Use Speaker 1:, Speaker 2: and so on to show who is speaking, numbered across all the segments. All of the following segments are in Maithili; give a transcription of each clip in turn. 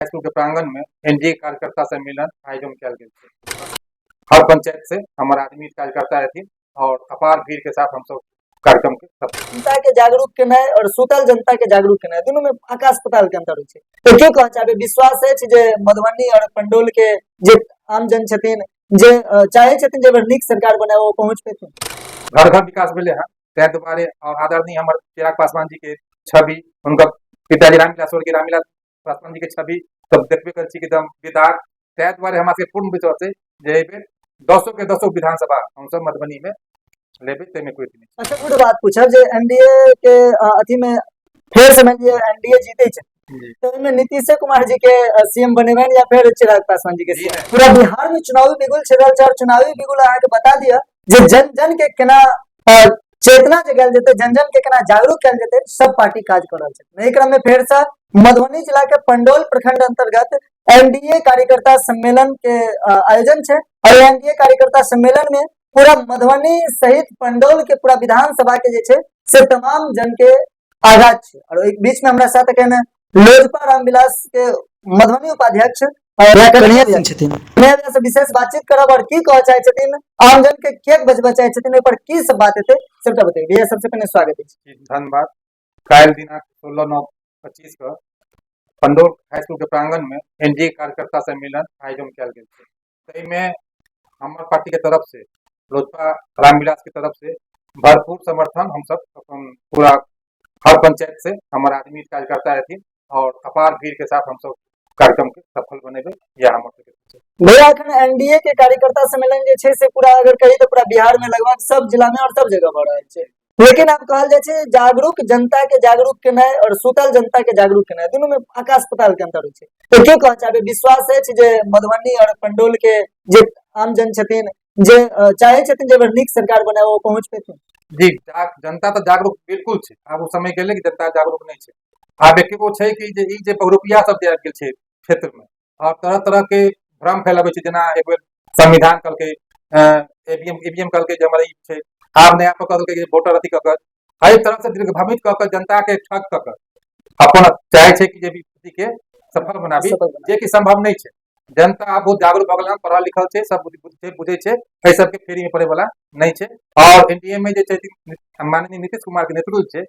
Speaker 1: स्कूल के प्रांगण में एनडीए कार्यकर्ता सम्मेलन आयोजन कयल गेल छै। हर पंचायत से हमर आदमी कार्यकर्ता हथिन और अपार भीड़ के साथ हमसब कार्यक्रम के सफल।
Speaker 2: जनता के जागरूक केनाइ और सुतल जनता के जागरूक केनाइ दुनू में आकाश पाताल के अंतर होइ छै। तऽ की कहऽ चाहबै, विश्वास अछि जे मधुबनी और पंडौल के जे आम जन छथिन, जे चाहै छथिन जे एहि बेर नीक सरकार बनाए, ओ पहुँच पेथिन?
Speaker 1: घर घर विकास भेलै हँ, ताहि दुआरे और आदरणीय हमर चिराग पासवान जी के छवि, हुनकर पिताजी रामविलास, स्वर्गीय रामविलास पासवान जी के छवि सब देखबे करै छी कि एकदम बेदाग। ताहि दुआरे हमरा सबके पूर्ण विश्वास छै जे एहि बेर दसो के दसो विधानसभा हमसब मधुबनी में लेबै, ताहिमे कोई नहीं।
Speaker 2: अच्छा, गुड बात पूछब जे एनडीए के अथी में फेर से मान लिअ एनडीए जीते छै तो ओहिमे नीतीश कुमार जी के सीएम बनेबनि या फेर चिराग पासवान जी के
Speaker 1: जी
Speaker 2: सीएम?
Speaker 1: नहीं।
Speaker 2: पूरा बिहार में चुनावी बिगुल चलि रहल छै और चुनावी बिगुल अहाँके बता दिअ जे जन जन के केना चेतना जगायल जेतै, जन जन के केना जागरूक कयल जेतै, सब पार्टी काज कऽ रहल छै। एहि क्रम में फेर से मधुबनी जिला के पंडौल प्रखंड अंतर्गत एनडीए कार्यकर्ता सम्मेलन के आयोजन छै और एनडीए कार्यकर्ता सम्मेलन में पूरा मधुबनी सहित पंडौल के पूरा विधानसभा के जे छै से तमाम जन के आघात छै। और ओहि बीच में हमरा साथ एखन लोजपा रामविलास के मधुबनी उपाध्यक्ष और कन्हैया सिंह छथिन। कन्हैया भैया से विशेष बातचीत करब और की कहऽ चाहै छथिन, आम जन के किएक बजबऽ चाहै छथिन, ओहि पर की सब बात हेतै, सबटा बतेबै। भैया, सबसे पहिने स्वागत अछि।
Speaker 1: जी, धन्यवाद। काल्हि दिनांक 16/9/25 के पंडौल हाई स्कूल के प्रांगण में एनडीए कार्यकर्ता सम्मेलन आयोजन कयल गेल छै। ताहिमे हमर पार्टी के तरफ से, लोजपा रामविलास के तरफ से भरपूर समर्थन हमसब अपन पूरा हर पंचायत से हमर आदमी कार्यकर्ता हथिन और अपार भीड़ के साथ हमसब कार्यक्रम के सफल बनेबै, यह हमर सबके छै।
Speaker 2: भैया, एखन एनडीए के कार्यकर्ता सम्मेलन जे छै से पूरा अगर कही तऽ पूरा बिहार में लगभग सब जिला में और सब जगह भऽ रहल छै, लेकिन आब कहल जाइ छै जागरूक जनता के जागरूक केनाइ और सुतल जनता के जागरूक केनाइ दुनू में आकाश पाताल के अंतर होइ छै। तऽ की कहऽ चाहबै, विश्वास अछि जे मधुबनी और पंडौल के जे आम जन छथिन, जे चाहै छथिन जे एहि बेर नीक सरकार बनाए, ओ पहुँच पेथिन?
Speaker 1: जी, जनता तऽ जागरूक बिल्कुल छै। आब ओ समय गेलै कि जनता जागरूक नहि छै। आब एकेगो छै कि जे ई जे बहुरूपिया सब जे आबि गेल छै क्षेत्र में और तरह तरह के भ्रम फैलाबै छै, जेना एक बेर संविधान कहलकै, एवीएम ईवीएम कहलकै जे हमर ई छै, आब नया पर कहलकै जे वोटर अथी कऽ कऽ एहि तरह से दिग्भ्रमित कऽ कऽ जनता के ठग कऽ कऽ अपन चाहे छै कि जे भी के सफल बनाबी,
Speaker 2: सफल बनाबी।
Speaker 1: जे कि संभव नहि छै। जनता आब बहुत जागरूक भऽ गेल हन, पढ़ल लिखल छै, सब बुझै छै, एहि सबके फेरी में पड़े वाला नहि छै। और एनडीए में जे छै माननीय नीतीश कुमार के नेतृत्व छै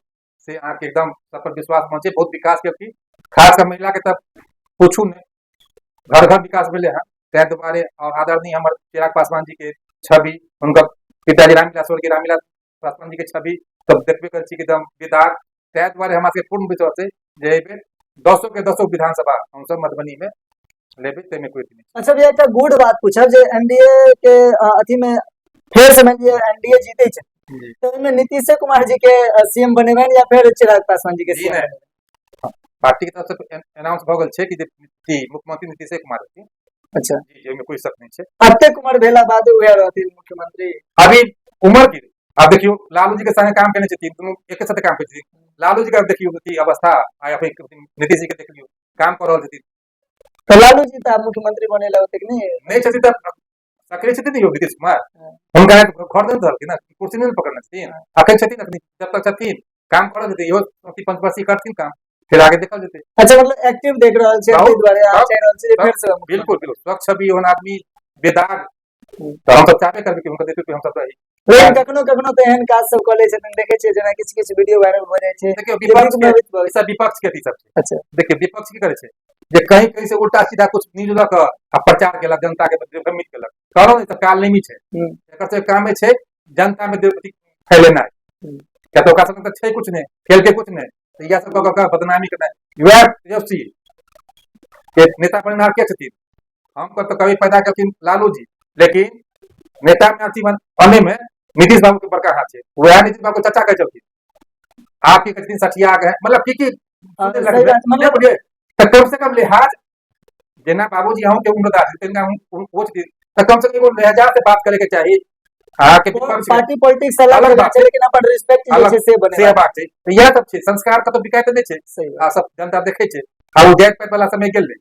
Speaker 1: से अहाँके एकदम सब पर विश्वास पहुँचे, बहुत विकास केलखिन, खास कऽ महिला के तऽ पूछू नहि, घर घर विकास भेलै हँ। ताहि दुआरे और आदरणीय हमर चिराग पासवान जी के छवि, हुनकर पिताजी रामविलास, स्वर्गीय रामविलास पासवान जी के छवि सब देखबे करै छी कि एकदम बेदाग। ताहि दुआरे हमरा सबके पूर्ण विश्वास छै जे एहि बेर दसो के दसो विधानसभा हमसब मधुबनी में लेबै, ताहिमे कोई नहीं।
Speaker 2: अच्छा भैया, एकटा गुड बात पूछब जे एनडीए के अथी में फेर से मान लिअ एनडीए जीते छै तो ओहिमे नीतीश कुमार जी के सीएम बनेबनि या फेर चिराग पासवान जी के
Speaker 1: जी
Speaker 2: सीएम
Speaker 1: नहि।
Speaker 2: बनेबनि?
Speaker 1: पार्टी के तरफ से अनाउंस भऽ गेल छै कि जे मुख्यमंत्री नीतीश कुमार रहथिन।
Speaker 2: अच्छा।
Speaker 1: जी, एहिमे कोई शक नहि छै।
Speaker 2: एतेक उम्र भेला बाद उएह रहथिन मुख्यमंत्री?
Speaker 1: अभी उम्र की, आब देखियौ लालू जी के संगे काम केने छथिन, दुनू एके साथे काम करै छथिन। लालू जी के देखियौ की अवस्था, आ अभी नीतीश जी के देख लियौ काम कऽ रहल छथिन।
Speaker 2: तऽ लालू जी तऽ आब मुख्यमंत्री बने ला ओतेक नहि
Speaker 1: नहि छथिन तऽ सक्रिय छथिन यौ नीतीश कुमार, हुनका घर नहि धरलखिन ने, कुर्सी नहि पकड़ने छथिन, अखन छथिन, अखन जब तक छथिन काम करल जेतै, इहो अथी पंचवर्षीय करथिन काम, फिर आगे देखल जेतै।
Speaker 2: अच्छा, मतलब एक्टिव देख रहल छै,
Speaker 1: बहुत,
Speaker 2: ताहि दुआरे अहाँ
Speaker 1: बहुत,
Speaker 2: चाहि रहल छी जे फेर से मुख्यमंत्री।
Speaker 1: बिल्कुल बिल्कुल, स्वच्छ भी ओहन आदमी बेदाग, तऽ हमसब चाहबे करबै कि हुनकर नेतृत्व हमसब रही।
Speaker 2: लेकिन कखनो कखनो तऽ एहन काज सब कऽ लै छथिन, देखै छियै जेना किछु किछु वीडियो वायरल भऽ जाइ छै
Speaker 1: देखियौ
Speaker 2: जे
Speaker 1: विपक्ष के
Speaker 2: दिग्भ्रमित भऽ
Speaker 1: ई सब विपक्ष के अथी सब छै।
Speaker 2: अच्छा।
Speaker 1: देखियौ विपक्ष की करै छै जे कहीं कहीं से उल्टा सीधा कुछ न्यूज लऽ कऽ आ प्रचार केलक, जनता के भ्रमित केलक। कहलहुँ ने, ई सब काल नेमी छै, एकर सबके कामे छै जनता में फैलेनाइ, किया तऽ ओकरा सबके तऽ छै कुछ नहि, खेलके कुछ नहि, तऽ इएह सब कऽ कऽ बदनामी केनाइ। वएह तेजस्वी के नेता बनेनहार के छथिन? हम तऽ कभी पैदा केलखिन लालू जी, लेकिन नेता में अथी बने में नीतीश बाबू के बड़का हाथ छै। वएह नीतीश बाबू के चचा कहै छलखिन, आप की कहै छथिन सठिया के, मतलब की की
Speaker 2: हाँ,
Speaker 1: सुनै
Speaker 2: सही
Speaker 1: लगबै।
Speaker 2: बात, मतलब
Speaker 1: नहि बुझलियै? तऽ कम से कम लिहाज, जेना बाबूजी अहूँ के उम्रदार छथिन, तेना ओ छथिन, तऽ कम से कम एगो लहजा से बात करे के चाही अहाँके विपक्ष के।
Speaker 2: पार्टी पॉलिटिक्स अलग
Speaker 1: अलग
Speaker 2: बात
Speaker 1: बात
Speaker 2: छै,
Speaker 1: छै।
Speaker 2: लेकिन अपन रिस्पेक्ट जे
Speaker 1: अलग
Speaker 2: छै से
Speaker 1: से
Speaker 2: बनेबाक
Speaker 1: बात छै। तऽ इएह सब छै, संस्कार कतौ बिकाइत नहि छै।
Speaker 2: सही बात।
Speaker 1: आ सब जनता देखै छै। आ ओ जाति पाति वाला समय गेलै,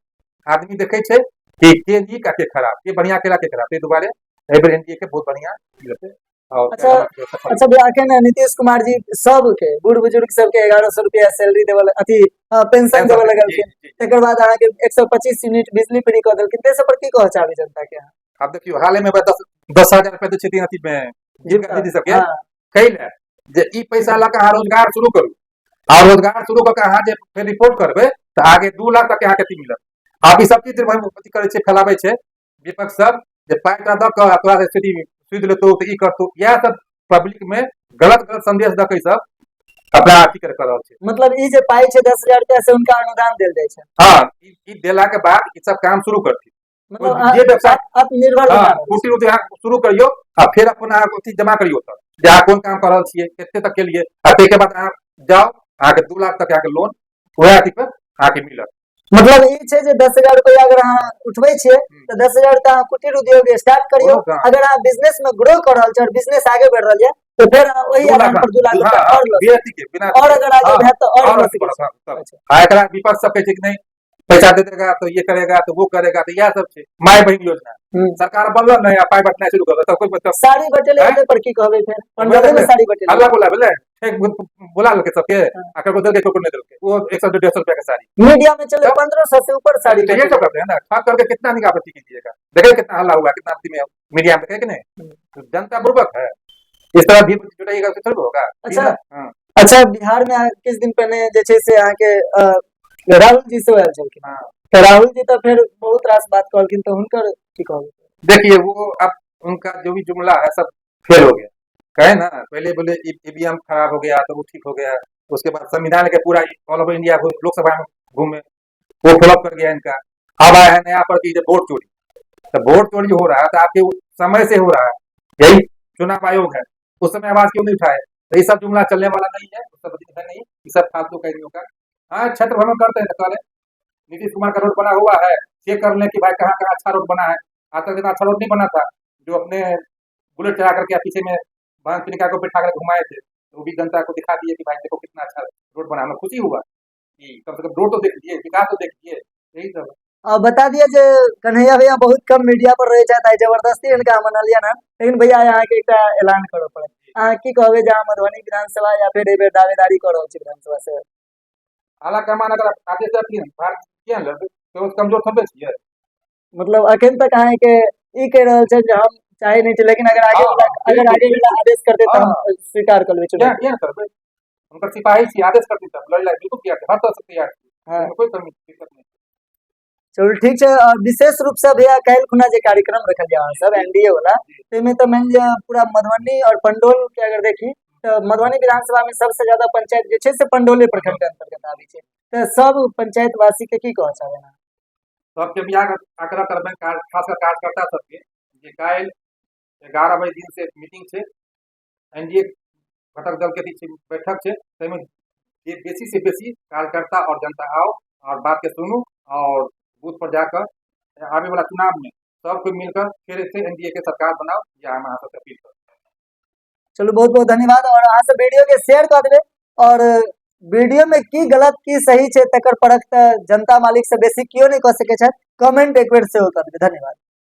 Speaker 1: आदमी देखै छै कि के नीक आ के खराब, के बढ़िया केला के खराब। ताहि दुआरे एहि बेर एनडीए के बहुत बढ़िया मिलतै। आओर
Speaker 2: अच्छा। अच्छा भैया, अखन नीतीश कुमार जी सबके बूढ़ बुजुर्ग सबके 1100 रुपया सैलरी देबऽ अथी पेंशन देबऽ लगलखिन। तकर बाद अहाँके 125 यूनिट बिजली फ्री कऽ देलखिन, ताहि सब पर की कहऽ चाहबै जनता के अहाँ?
Speaker 1: आब देखियौ, हाले में दस दस हजार रुपया दै छथिन अथी मे जीविका दीदी सबके। कै लए जे ई पैसा लऽ कऽ अहाँ रोजगार शुरू करू, आ रोजगार शुरू कऽ के अहाँ जे फेर रिपोर्ट करबै तऽ आगे 2 लाख तक अहाँके अथी मिलत। आब ई सब चीज अथी करै छै, फैलाबै छै विपक्ष सब जे पाइ टा दऽ कऽ तोरा से स्थिति सुधि लेतौ तऽ ई करतौ। इएह सब पब्लिक में गलत गलत संदेश दऽ के ई सब अपना अथी कर रहल छै।
Speaker 2: मतलब ई जे पाइ छै 10,000 रुपया, से हुनका अनुदान देल जाइ छै?
Speaker 1: हँ, ई देला के बाद ई सब काम शुरू करथिन।
Speaker 2: मतलब
Speaker 1: जे व्यवसाय
Speaker 2: आत्मनिर्भर बना रहल छै।
Speaker 1: कुटीर उद्योग अहाँ शुरू करियौ आ फेर अपन अहाँ अथी जमा करियौ तऽ जे अहाँ कोन काम कर रहल छियै, कते तक केलियै, आ ताहिके बाद अहाँ जाउ, अहाँके 2 लाख तक अहाँके लोन वएह अथी पर अहाँके मिलत।
Speaker 2: मतलब ई छै जे 10,000 रुपया अगर अहाँ उठबै छियै तऽ 10,000 रुपया अहाँ कुटीर उद्योग स्टार्ट करियौ। अगर अहाँ बिजनेस में ग्रो कर रहल छी और बिजनेस आगे बढ़ रहल ये तो फेर अहाँ ओहि
Speaker 1: 2 लाख
Speaker 2: आधार पर 2 लाख रुपया और लऽ
Speaker 1: बिना अथी के, बिना
Speaker 2: और अगर आगे भेट तऽ और
Speaker 1: और
Speaker 2: लऽ
Speaker 1: अथी
Speaker 2: सकै
Speaker 1: करत,
Speaker 2: छी।
Speaker 1: हाँ, तब।
Speaker 2: अच्छा।
Speaker 1: आ एकरा विपक्ष सब कहै छै कि नहि, पैसा दे देगा तो ये करेगा तो वो करेगा, तो इएह सब छै। माय बहिन योजना, सरकार बनल नहीं आ पाइ बटनाइ शुरू कर देलक, तब कोई मतलब
Speaker 2: साड़ी बटेले
Speaker 1: आँय?
Speaker 2: एले पर की कहबै? फेर पंडौले में साड़ी बटेले।
Speaker 1: हल्ला बोला भेलै, एक बोला लेलकै सबके
Speaker 2: हाँ।
Speaker 1: आ ककरो देलकै, ककरो नहीं देलकै। वो 100 150 रुपया के साड़ी।
Speaker 2: मीडिया में चले 1500 से ऊपर साड़ी
Speaker 1: तो ये
Speaker 2: बटेले।
Speaker 1: सब करते हैं ना, ठग करके। कितना निकाह अथी कीजिएगा, देखे कितना हल्ला हुआ, कितना अथी में मीडिया में देखे कि नहीं? तो जनता बुड़बक है, इस तरह भी जुटाइएगा तो थोड़ी होगा।
Speaker 2: अच्छा।
Speaker 1: हाँ।
Speaker 2: अच्छा, बिहार में अहाँ किछु दिन पहिने जे छै से अहाँके राहुल जी सेहो आयल छलखिन। तऽ राहुल जी तऽ फेर बहुत रास बात कहलखिन, तऽ हुनकर की कहबै?
Speaker 1: देखिए, वो अब उनका जो भी जुमला है सब फेल हो गया। कहे ना, पहले बोले ईवीएम खराब हो गया तो वो ठीक हो गया। उसके बाद संविधान के पूरा ऑल ओवर इंडिया लोकसभा में घूमे, वो फ्लॉप कर गया इनका। अब आया है नया पर कि वोट चोरी, तो वोट चोरी हो रहा है तो आपके समय से हो रहा है। यही चुनाव आयोग है, उस समय आवाज क्यों नहीं उठाए? तो ये सब जुमला चलने वाला नहीं है, वो सब है नहीं, ये सब फालतू का का। हाँ, क्षेत्र भ्रमण करते हैं तो करें। नीतीश कुमार का रोड बना हुआ है, चेक कर लें कि भाई कहाँ कहाँ अच्छा रोड बना है। आज तक इतना अच्छा रोड नहीं बना था। जो अपने बुलेट चला करके पीछे में भांग पीने को बैठा कर घुमाए थे, तो वो भी जनता को दिखा दिए कि भाई देखो कितना अच्छा रोड बना। हमें खुशी हुआ कि कम से कम रोड तो देख लिए, विकास तो देख लिए, यही सब है।
Speaker 2: आ बता दिया जे कन्हैया भैया बहुत कम मीडिया पर रहे छथि, आइ जबरदस्ती हिनका मनलियन हन, लेकिन भैया अहाँके एकटा ऐलान करऽ पड़त। अहाँ की कहबै जे अहाँ मधुबनी विधानसभा या फेर एहि बेर दावेदारी कऽ रहल छी विधानसभा से?
Speaker 1: हालांकि कमान अगर आदेश देथिन, भारत किया लड़बै? केओ कमजोर थोड़े छियै।
Speaker 2: मतलब अखन तक अहाँके ई कहि रहल छै जे हम चाहे नहि छी, लेकिन अगर आगे वाला अगर आगे वाला आदेश करते तऽ हम स्वीकार कर लेबै
Speaker 1: किया
Speaker 2: चुनौती।
Speaker 1: किया करबै? हुनकर सिपाही छी, आदेश करथिन तब लड़ै लायक बिल्कुल तैयार छी, हर तरह से तैयार छी। एहिमे कोई कमी दिक्कत नहीं।
Speaker 2: चलू ठीक छै। और विशेष रूप से भैया, काल्हि खुना जे कार्यक्रम रखल जाय अहाँ सब एनडीए वाला, ताहिमे तऽ मानि लिअ पूरा मधुबनी और पंडौल के अगर देखी तऽ मधुबनी विधानसभा में सबसे ज्यादा पंचायत जे छै से पंडौले प्रखंड के अंतर्गत आबै छै, तऽ सब पंचायत वासी के की कहऽ चाहबै अहाँ?
Speaker 1: सबके भी आग्रह करबनि, खास कर कार्यकर्ता सबके, जे काल्हि 11 बजे दिन से मीटिंग छै, एनडीए घटक दल के अथी छै, बैठक छै, ताहिमे जे बेसी से बेसी कार्यकर्ता और जनता आओ और बात के सुनू और बूथ पर जाकर आबे वाला चुनाव में सब कोई मिलकर फिर से एनडीए के सरकार बनाओ, या हम अहाँ सबसे अपील करब।
Speaker 2: चलू, बहुत बहुत धन्यवाद। और अहाँ सब वीडियो के शेयर कऽ देबै और वीडियो में की गलत की सही छै तकर परख तऽ जनता मालिक से बेसी केओ नहि कऽ सकै छथि। कमेंट एक बेर सेहो कऽ देबै। धन्यवाद।